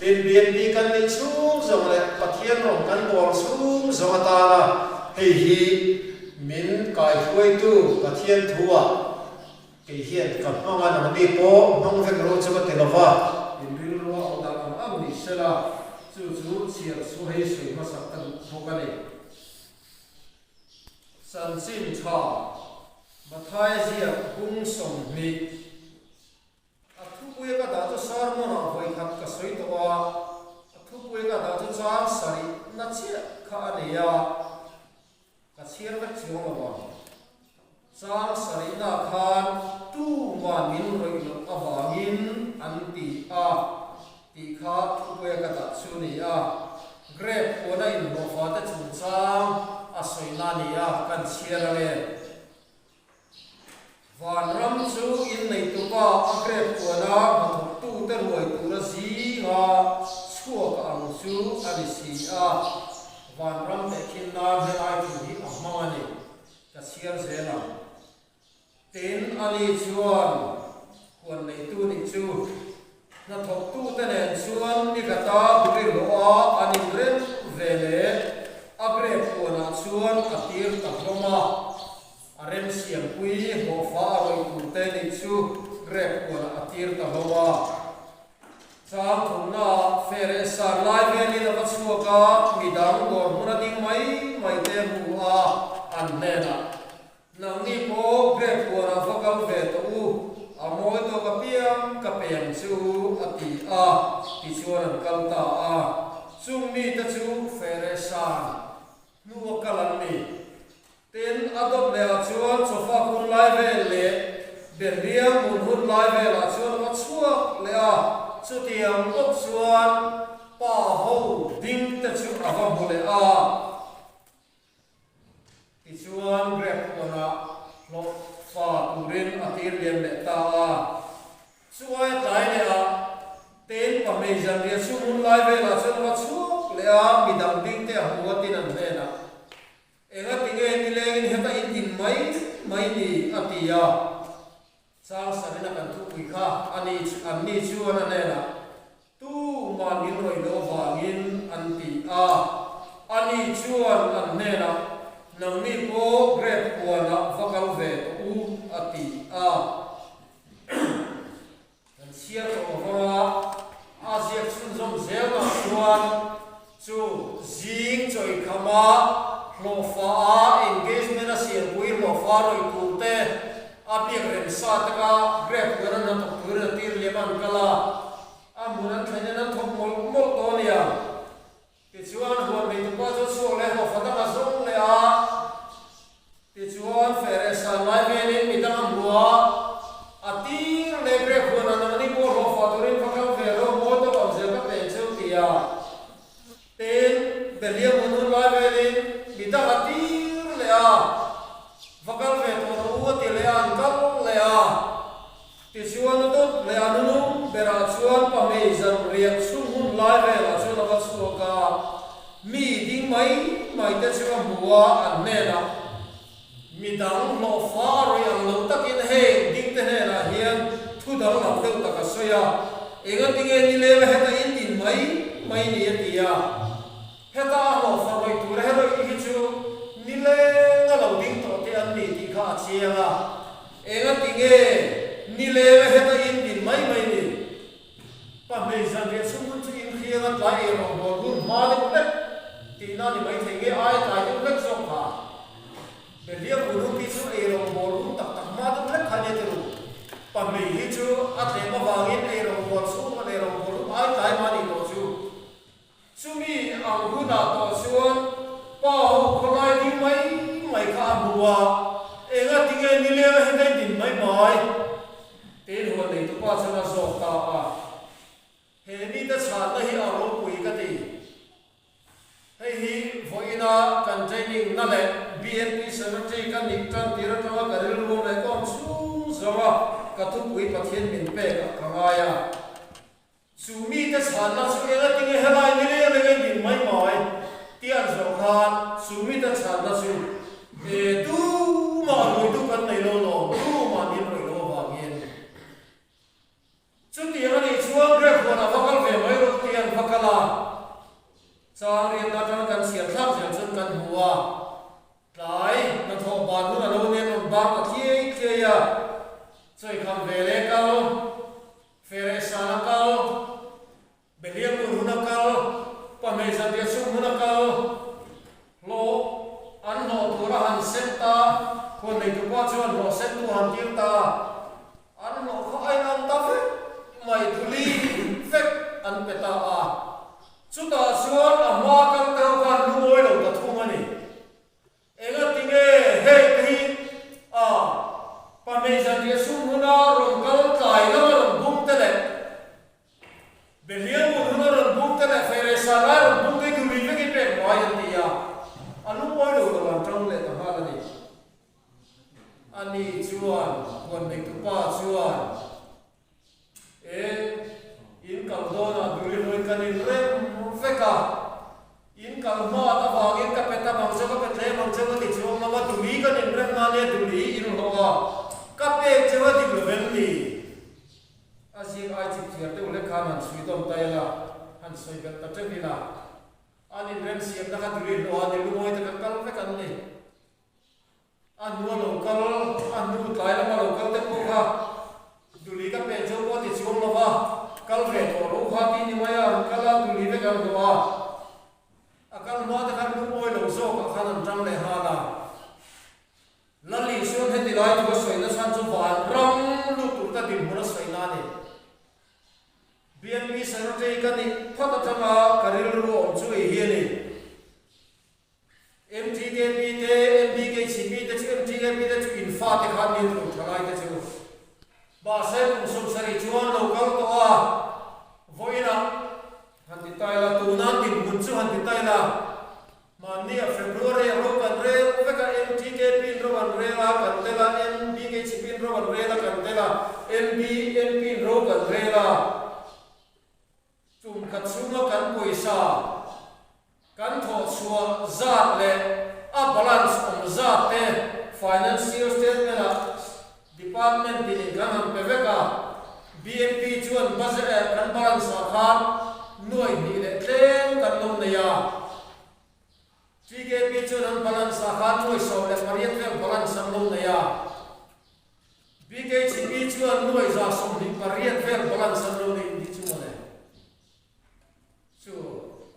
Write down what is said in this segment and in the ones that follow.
Tin, BNP kan nih chhung zawng leh Pathian rawng kan bawl chhung zawng atana hei hi min kaihruaitu Pathian thu-ah kei hian ka hmang a, nangni pawh hmang vek rawh chu ka ti lo va. In rilrua awm dan ang ang ni sela, chu chu chhiar chu hei sawi hmasak ka duh bawk a ni. Chanchin tha Mathaia ziak bung 20. A thupui ka dah chu sermon ah vawi khat ka sawi tawh a, a thupui ka dah chu chang sarih na chiah kha a nei a, ka chhiar vek chuang lo ang. Chang sarih na khan tuman min rawih loh avangin an ti a tih kha thupui a ka dah chu a ni a, grape huana inhlawhfa te chungchang a sawina a ni a, kan chhiar ange. Vanram chu inneitupa a grep kuana hnathawktute ruai tura zinga chhuak ang chu a ni si a, vanram tehkhin nan helai thu hi a hmang a ni, ka chhiar zel ang. Tin, ani chuan huan neitu nih chu hnathawktute nen chuan nikhata buri hlawh a an inrem ve leh a grep huanah chuan a tir ta hlawm a. A remsiampui hlawhfa a rawih tur te nih chu grep huanah a tir ta hlawm a. Chang thumnaah feh leh san lai velin a va chhuak a, midang dawr hmun a ding mai mai te a hmu a, an hnenah, Nangni pawh grep huanah va kal ve tawh u, a mawi tawk apiang ka pe ang che u, a ti a, tichuan an kal ta a. Chung mite chu feh leh san hnu a kal an ni. Tin, a dawt lehah chuan chawfa hun lai vel leh Behliang mun hun lai velah chuan a va chhuak leh a, chutiang bawk chuan pa ho ding te chu a va hmu leh a. Tichuan grep huanah hlawh fa turin a tir liam leh ta a. Chuai tlai leh a, Ten pahmei zanriah chu hun lai velah chuan a va chhuak leh a, midang ding te a hmu a tin an hnenah. Enga tinge nilengin heta in din mai mai ni? a ti a. Chang sarina kan thupui kha a ni an ni chuan a hnenah, Tuman min rawih loh avangin an ti a. A ni chuan an hnenah, Nangni pawh grape huanah va kal ve tawh u, a ti a. Kan chhiar tawh avanga a ziak chhunzawm zelnah chuan chu zing chawikhama hlawhfa a engagement a siampui hlawhfa rawih tur te a biak rem sa taka grep huan an hnathawk turin a tir liam a an kal a, a hmun an thlen in an thawk mawlh mawlh tawh a nia. Tichuan huan neitupa chu chhuak leh hlawhfa dang a zawng leh a, tichuan feh leh san lai velin mi dang a hmu a, a tir leh grep huan ah nangni pawh hlawhfa turin va kal ve rawh mawi tawk ang zel ka pen cheu ti a, tin Behliang hun hun lai velin mi dang a tir leh a, va kal ve tawh rawh u a ti leh a, an kal leh a. Tichuan a dawt leh a nunung berah chuan pahmei zan riah chhung hun lai velah chuan a va chhuak a, mi ding mai mai te chu a hmu a, an hnenah, Mi dang hlawhfa a rawih ang lo takin heng ding te hnenah hian thu danglam deuh tak a sawi a, engatinge nileng a heta in din mai mai ni a ti a. Heta a hlawhfa rawih tur he rawih hi chu nileng a lo ding tawh te an ni tih kha a chiang a. Enga ti nge nileng a heta in din mai mai ni? Pahmei zanriah chhung hun chu in hriang a tlai ei rawh bawl hun hma deuh hlek tihna ni mai thei nge ai tlai deuh hlek zawk kha? Behliang hun hun khi chu ei rawh bawl hun tak tak hma deuh hlek kha nia ti ru. Pahmei hi chu a tlem avangin ei rawh bawl chhung an ei rawh bawl hun ai tlai mah nih tawh chu. Chumi ang hunah tawh chuan pa ho khawlai ding mai mai kha a hmu a, enga tinge nileng a heta i din mai mai? Tiin huan neitu pa chuan a zawk ta a. He mite chhanna hi a ropui ka ti. Hei hi vawiina kan training na leh BNP Secretary ka nih tan tir atanga ka rilruam leh ka awm chhung zawnga ka thupui Pathian min pek ah ka ngai a. Chu mite chhanna chu eng atinge helai ni leng leng a din mai mai tih an zawh khan chu mite chhanna chu e tumah ruitu kan nei lo lawm, tumah min ruih lo avangin. Chutiang a nih chuan Grep huanah va kal ve mai rawh tih an va. Chang riatna atanga kan chhiar thlak zel chuan kan hmu a, tlai hnathawh ban hun a lo nen rawn bang ta thliai thliai a, chawikham ve leh kal, fereh san a kal, Behliang mun hun a kal, pahmei zanriah sum hun a kal, hlawh an hlawh tur a han sem ta, khuan neitupa chuan hlawh semtu a han tir ta, an hlawh kha a inang ta vek mai, duli vek an pe ta a. Chutah chuan a hma kal te ho khan lungawi lo ta thung a ni. Engatinge heng te hi a pahmei zanriah sum huna rawn kal tlai lama rawn bum te leh Behliang mun huna rawn bum te leh Feireh sa lai rawn bum te hi duli vek i pek mai an ti a, a lungawi lo lo an tang leh ta nghal a ni. Ani chuan huan neitupa chuan. E, in kal dawnah duli hawi kan in rem vek a, in kal hmat avangin ka pe tam ang che, ka pe tlem ang che ka ti chuang lo a, duli kan in rem na nia duli in hlawh a, ka pek cheu a dik lo em ni? A zing ai chip thiar deuh lek khan han chhui tawn ta ila, han sawi belh ta teuh ila, an in rem siamna kha duli hlawh a ni lungawi taka kal vek an ni. A hnua lo kal, a hnu tlai lama lo kal te pawh kha Duli ka peh chu pawh ti chuang lo va, kal ve tawh lo kha tih ni mai a, an kal a, Duli vek an hlawh a. A kal hma te khan lungawi lo zawkah khan an tang leh nghal a. Lal Isuan heti lai thu a sawi nachhan chu vanram lut tur ta dinhmun a sawi na a ni. BNP Secretary ka nih phawt atanga ka rilru awm chu ei hi a ni. MTKP te, MBKCP te chu MTKP te chu in fate kha an ni tur thalai te chu. Mahse kum 70 chuan lo kal tawh a, vawiinah han ti ta ila, tuna dinhmun chu han ti ta ila, mahni a February a ro kan rel vek a, MTKP in ro an rel a kan tel a, MBKCP in ro an rel a kan tel a, MBMP in ro kan rel a. Tum khat chhunga kan pawisa kan thawh chhuah zat leh a balance awm zat te financial statement ah department tinin kan han pe vek a, BNP chuan budget eh kan balance ah khan nuai hnih leh tlem kan lo nei a, TKP chuan an balance ah khan nuai 18 vel balance an lo nei a. BKCP chuan 1028 vel balance an lo nei tih chu mawle. Chu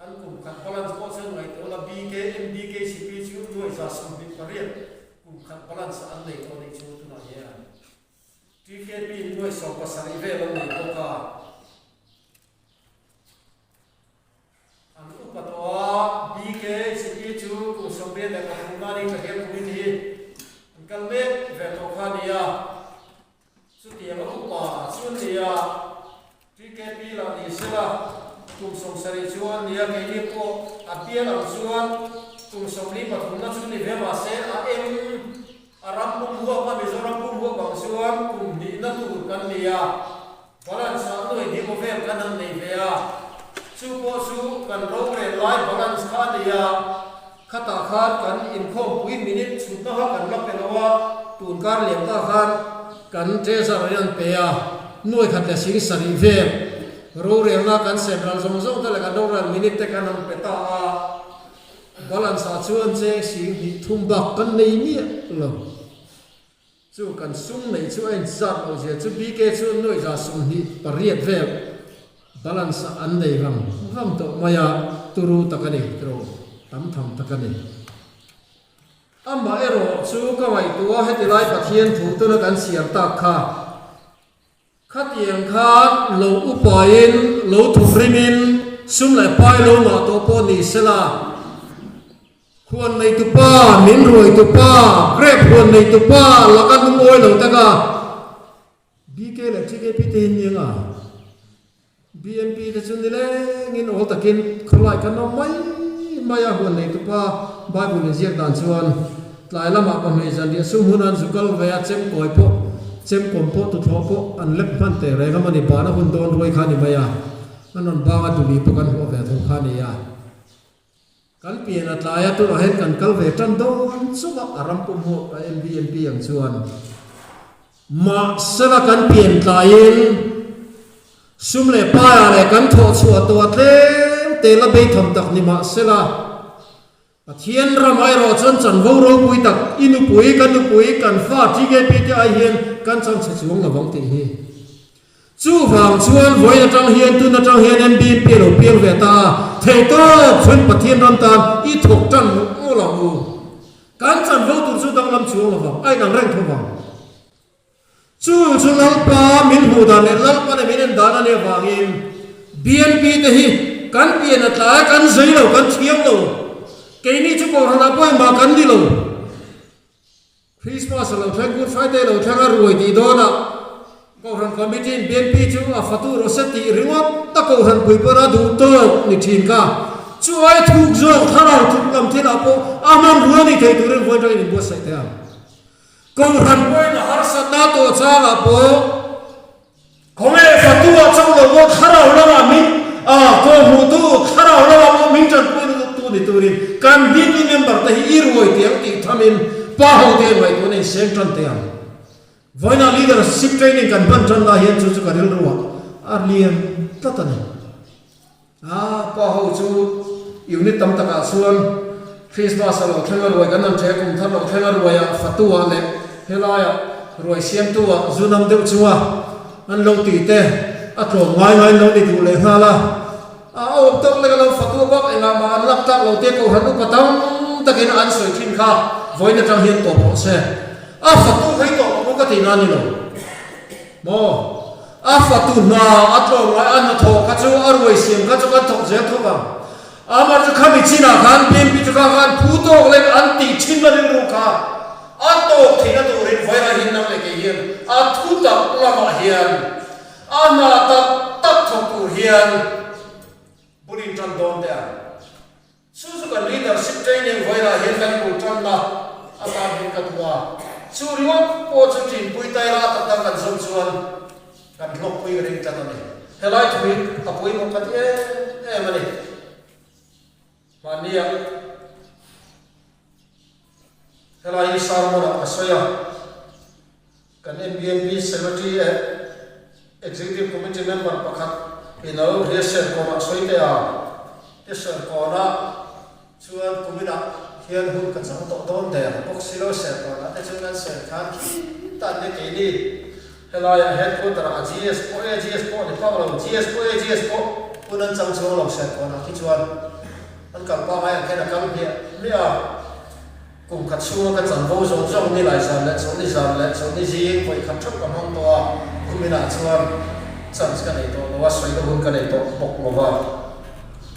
an kum khat balance pawh chuan ngaihtuah la BKM BKCP chu 1028 kum khat balance an nei tawh nih chu tunah hian TKP in 70 vel an nei bawk a. An upa tawh a, BKHP chu kum 83 na ning ka hian kumin hi an kal mek ve tawh kha a ni a, chutiang a upa chu an ni a, TKP lah ni sela kum 70 chu an ni a, keini pawh a pial ang chuan kum 43 na chu ni ve mahse a eng a ram pum huap a Mizoram pum huap ang chuan kum hnihna tur kan ni a. Balance ah nuai hnih vel kan han nei ve a, chu pawh chu kan rorel lai balance kha a ni a, khatah khan kan inkhawmpui minute chhutna kha kan la pe lo a, tun kar liam ta khan kan treasurer in an pe a, nuai khat leh sing sarih vel rorelna kan sem ral zawng zawng te leh kan rorel minute te kan han pe ta a, balance ah chuan cheng sing hnih thum bak kan nei miah lo. Chu kan sum neih chu a inzat loh zia chu BK chu 1028 vel balance ah an nei vang vang tawh mai a, turu tak a ni tiraw, tam tham tak a ni. Amah erawh chu ka ngaihtuah a heti lai Pathian thu tuna kan siam tak kha, Khatiang khan lo upain, lo thawkrimin, sum leh pai lo ngah tawh pawh ni sela, huan neitupa, min ruaitupa, grape huan neitupa laka lungawi lo taka BK leh TKP te hi ni anga BMP te chu nilengin awl takin khawlai kan awm mai mai a, huan neitupa Bible inziak dan chuan tlai lamah pahmei zanriah sum hun an zu kal ve a, chemkawi pawh chemkawm pawh tuthlawh pawh an lek hman teh reng a mawni bana hun dawn ruai kha a ni mai a, an rawn bang a duli pawh kan huah ve tho kha a ni a. Kan pian a tlai a tunah hian kan kal ve tan dawn chauh a, a ram pum huap a MBMP ang chuan mahsela kan pian tlaiin sum leh paiah leh kan thawh chhuah tawh a tlem te. te la bei tham tak ni mah sela, Pathian ram erawh chuan chanvo ropui tak, i nupui, ka nupui, kan fa TKP te ai hian kan chang chhe chuang lo vang tih hi. Chuvang chuan vawiin atang hian tun atang hian MBP a lo piang ve ta a, theihtawp chuan Pathian ram tan i thawk tan mawlh mawlh ang u. Kan chanvo tur chu danglam chuang lo vang, a inang reng tho vang. Chu chu Lalpa min hmuh dan leh Lalpa nen min en dan a nih avangin BNP te hi kan pian a tlai a, kan zei lo, kan thiam lo. Keini chu Kohhranah pawh engmah kan ni lo. Christmas a lo thleng, Good Friday a lo thleng a, ruai tih dawnah Kohhran Committee in BNP chu a fatu rawh se tih ringawt a Kohhran pui pawn a duh tawk ni thin kha. Chu ai thuk zawk thlarau thuk lam thilah pawh a hmanrua ni thei turin vawiin tangin inbuatsaih thei ang. Kohhran pawhin a harsatna tawh changah pawh khawnge fatu-ah chauh lo pawh thlarau lamah min kawhhmuhtu, thlarau lamah pawh min tanpui lutuk tu ni turin kan BP member te hi i ruai tiang tih thamin pa ho te ngaihtuahna in seng tan teh ang. Vawiinah leadership training kan hman tan lai hian chu chu ka rilruah a lian tlat a ni. A pa ho chu unit tam takah chuan Christmas a lo thleng a ruai kan han ṭhe a, kum thar lo thleng a ruai ah fatu ah leh helai ah ruai siamtu ah zu nam deuh chunga an lo ti te a tlawm ngai ngai in lo ni duh leh nghal a. A awm tawk lek a lo fatu bak engah mah an lak tlak lo te Kohhran upa tam takin an sawi thin kha vawiin atang hian tawp rawh se. A fatu hi tawp ang u ka tih na ni lo. Maw? A fatu hna a tlawmngai a hnathawh kha chu a ruai siam kha chu kan thawk zel thawk ang. Amah chu khami chinah khan BNP chu kha khan phu tawk lek an tih thin na rilru kha a tawk theihna turin vairah hian nang leh kei hian a thu tak lamah hian a hna tak tak thawk tur hian bul in tan dawn teh ang. Chu chu kan leadership training vawilah hian kan bul tanna atan hian ka duh a, chu ringawt pawh chu ṭinpui taila tak tak kan zawm chuan kan hlawkpui ka ring tlat a ni. Helai thu hi a pawimawh ka ti em em a ni. Mahnia helai hi sermon-ah ka sawi a. Kan MBNP Secretary leh Executive Committee member pakhat in a lo hria Serkawnah sawi teh a, ti Serkawnah chuan kuminah hian hun ka chang tawh dawn der bawk si lo, Serkawnah te chuan an ser khan khi tan nia keini helaiah headquarter ah GS pawh AGS pawh ni phak lo, GS pawh AGS pawh hun an chang chuang lo Serkawnah khi chuan an kal pangai ang khian a kal hmiah hmiah a. Kum khat chhunga ka chanvo zawng zawng ni lai zan leh chawlhni zan leh chawlhni zing vawi khat theuh ka hmang tawh a, kuminah chuan chance ka nei tawh lo a, sawina hun ka nei tawh bawk lo va.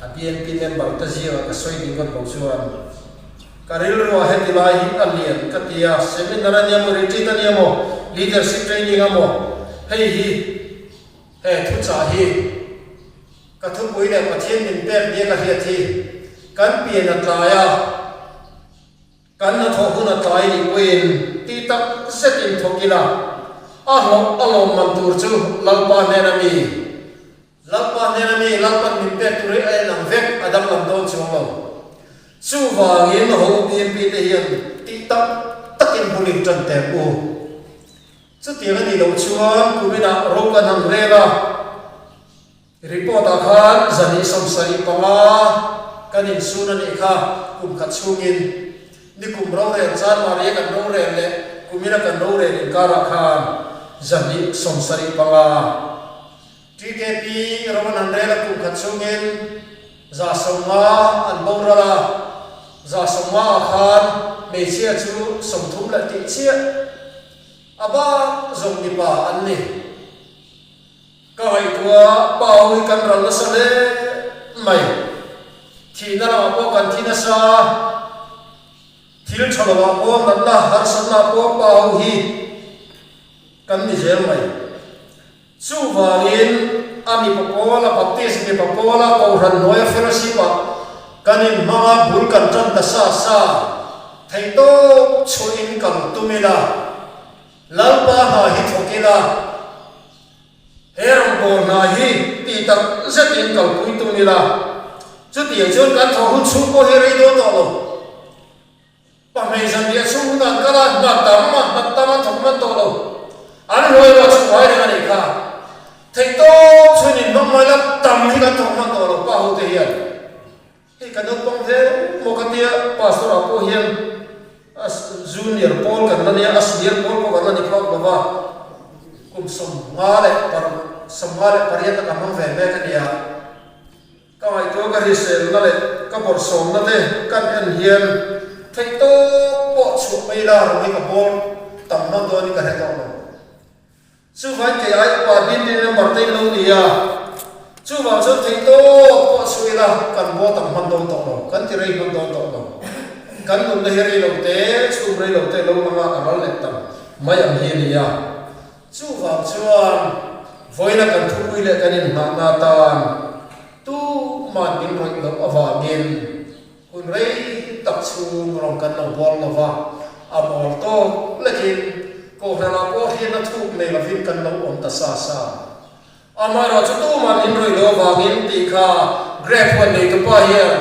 A BNP member te zingah ka sawi ding ngawt lo chuan ka rilruah heti lai hi a lian ka ti a, seminar a nia maw, retreat a nia maw, leadership training a maw, hei hi he thuchah hi ka thupui leh Pathian min pek nia ka hriat hi kan pian a tlai a, Kan hnathawh hun a tlai nih pawhin tih tak zetin thawk ila, a hlawh a lawmman tur chu Lalpa hnena mi, Lalpa hnena mi Lalpan min pek tur hi a en ang vek, a danglam dawn chuang lo. Chuvangin ho BMP te hian tih tak takin bul in tan teh u. Chutiang a nih loh chuan kuminah ro kan han rel a. Report ah khan zan 75 kan insun a nih kha kum khat chhungin nikum rorel Chanmari a kan rorel leh kumina kan rorel inkarah khan zan 75 TKP ram an han rel a kum khat chhungin 150 an boral a, 150 ah khan hmeichhia chu 30 leh tih chiah a bak zawng mipa an ni. Ka ngaihtuah pau hi kan ral nasa hle mai. Thihna lamah pawh kan thi nasa, thil tha lovah pawh natna harsatna pawh pau hi kan ni zel mai. Chuvangin a mipa pawla Baptist mipa pawla Kohhran hnuaia fellowship-ah kan inhmang a, bul kan tan ta sa sa, theihtawp chhuahin kal tum ila, Lalpa hna hi thawk ila, he rawngbâwl hna hi tih tak zetin kalpui tum ila, chutiang chuan kan thawh hun chhung pawh hi rei dawn tawh lo. Pahmei zanriah chhung hunah an kal a, hna tam a, hna tam an thawk hman tawh lo. An hlawh erawh chu ngai reng a nih kha. Theihtawp chhuin inhmang mai la, tam hi kan thawk hman tawh lo, pa hote hian. ka naupang hle maw ka tia, Pastor ah pawh hian a junior pawl kan la nia, a senior pawl pawh kan la ni phak lo va, kum 58 na ka hmang ve mek a nia. Ka ngaihtuah ka hriselna leh ka bawrhsawmna te kan en hian theih tawp pawh chhuah mai la rawng hi ka bawl tam hman dawn in ka hre tawh lo. Chuvangin kei ai upa bin tin member te in lo ni a, chuvang chuan theih tawp pawh chhuah ila kan bawl tam hman dawn tawh lo, kan ti rei hman dawn tawh lo. Kan nunna hi rei lo te, chhum rei lo te lo lang a, a ral leh tam mai ang hi a ni a. Chuvang chuan vawiina kan thupui leh kan inhnahna atan tuman min rawih loh avangin hun rei tak chhung rawng kan lo bawl lo va, a mawl tawk lekin Kohhranah pawh hriatna thuk nei lovin kan lo awm ta sa sa. Amaherawh chu tuman min rawih loh avangin tih kha Greg huan neitupa hian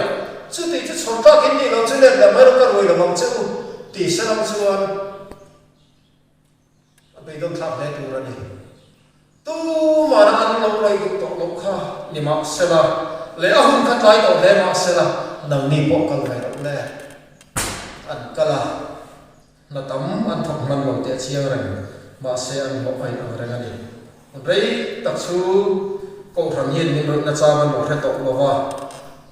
chutih chu chhawr tlakin nih loh chu let leh mai rawh ka ruai lo vang che u ti se lang chuan A beidawn thlak hle tur a ni. Tumahna an lo raih duh tawh loh kha ni mah sela, leh a hun kha tlai tawh hle mah sela, nangni pawh kal ve loh le. An kal a, hna tam an thawk hman lo teh chiang reng, mahse an hlawh ain ang reng a ni. Hun rei tak chu Kohhran hian min rawih nachang an lo hre tawh lo va.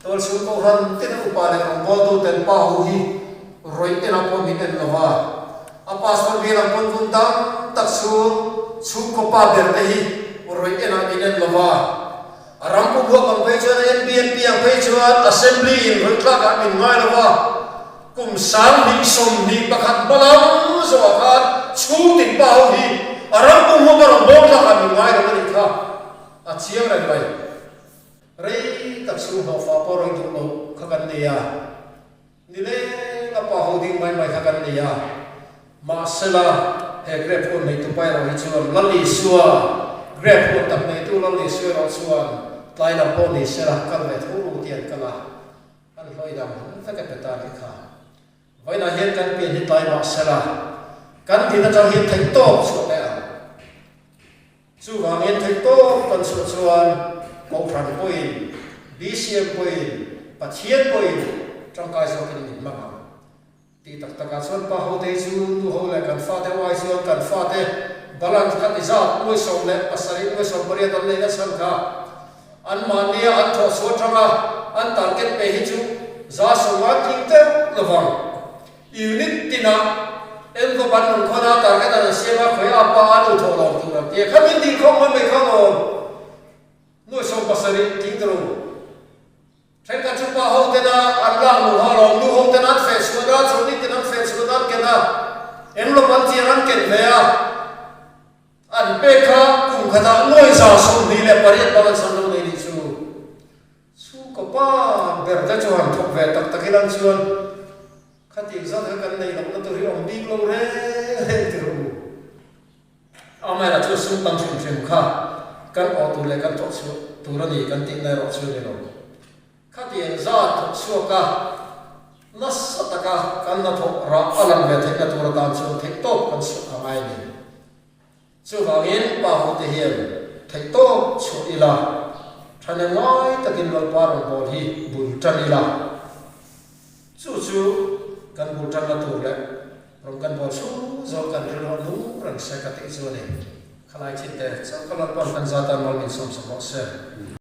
Tualchhung Kohhran tina upa leh rawngbawltu ten pa ho hi rawih enah pawh min en lo va. A pastor bial ang pawn vun tam tak chhung chhungkaw pa ber te hi rawih enah min en lo va. A ram pum huap ang phei chuan a NBNP ang phei chuan Assembly in rawih tlakah min ngai lo va. Kum 2021 hma lam zawhah khan chhungtin pa ho hi a ram pum huap a rawn bawm tlak ah min ngai lo a nih kha a chiang reng mai. Rei tak chhung hlawhfa pawh rawi duh loh kha kan nei a, nileng a pa ho ding mai mai kha kan nei a, mahsela he grape huan neitu pa erawh hi chuan Lal Isua, grape huan tak neitu Lal Isua erawh chuan tlai lam pawh ni sela kal ve tho ru tih an kal a. An hlawih dang vek a pe ta nih kha. Vawiinah hian kan pian hi tlai mah sela, kan din atang hian theih tawp chhuah leh ang. Chuvangin theih tawp kan chhuah chuan Kohhran pawhin, BCM pawhin, Pathian pawhin tangkai zawkin min hmang ang. Tih tak takah chuan pa ho te chu nu ho leh kan fate ho ai chuan kan fate balance kha ti zat 17, 18 an neihna chhan kha anmahnia an thawh chhuah atanga an target pe hi chu 150 tling deuh lovang. Unit tinah envelope an rawn khawn a, target an an siam a, khawi a pa a nu thawh lawm tur an ti a, kha min dil khawm mai mai kha maw 70 tling ta ru. Thenkhat chu pa ho tena an lak luh ho alawm, nu ho tena an feh chhuah nan, chawlhni tena an feh chhuah nan ken a, envelope an chiang an ken ve a, an pek kha kum khatah 28,000 balance an lo nei nih chu. Chhungkaw pa ber te chu han thawk ve tak tak ilang chuan khatiang zat kha kan neih lohna tur hi awm bik lo reng reng ti rawh u. Amaherawh chu sum tam hrim hrim kha kan awh tur leh kan thawh chhuah tur a ni kan tihna erawh chu a ni lo. Khatiang zat thawk chhuak a, nasa taka kan hnathawh rah a lang ve theihna tur atan chuan theihtawp kan chhuah a ngai a ni. Chuvangin pa hote hian theihtawp chhuah ila, thahnem ngai takin Lalpa rawngbâwl hi bul tan ila. Chu chu kan bul tanna tur leh rawng kan bawl chhung zawng kan rilru a nung reng se ka tih chu a ni. Khalai thin te chauh ka Lalpa'n kan zatan mal min sawmsak rawh se.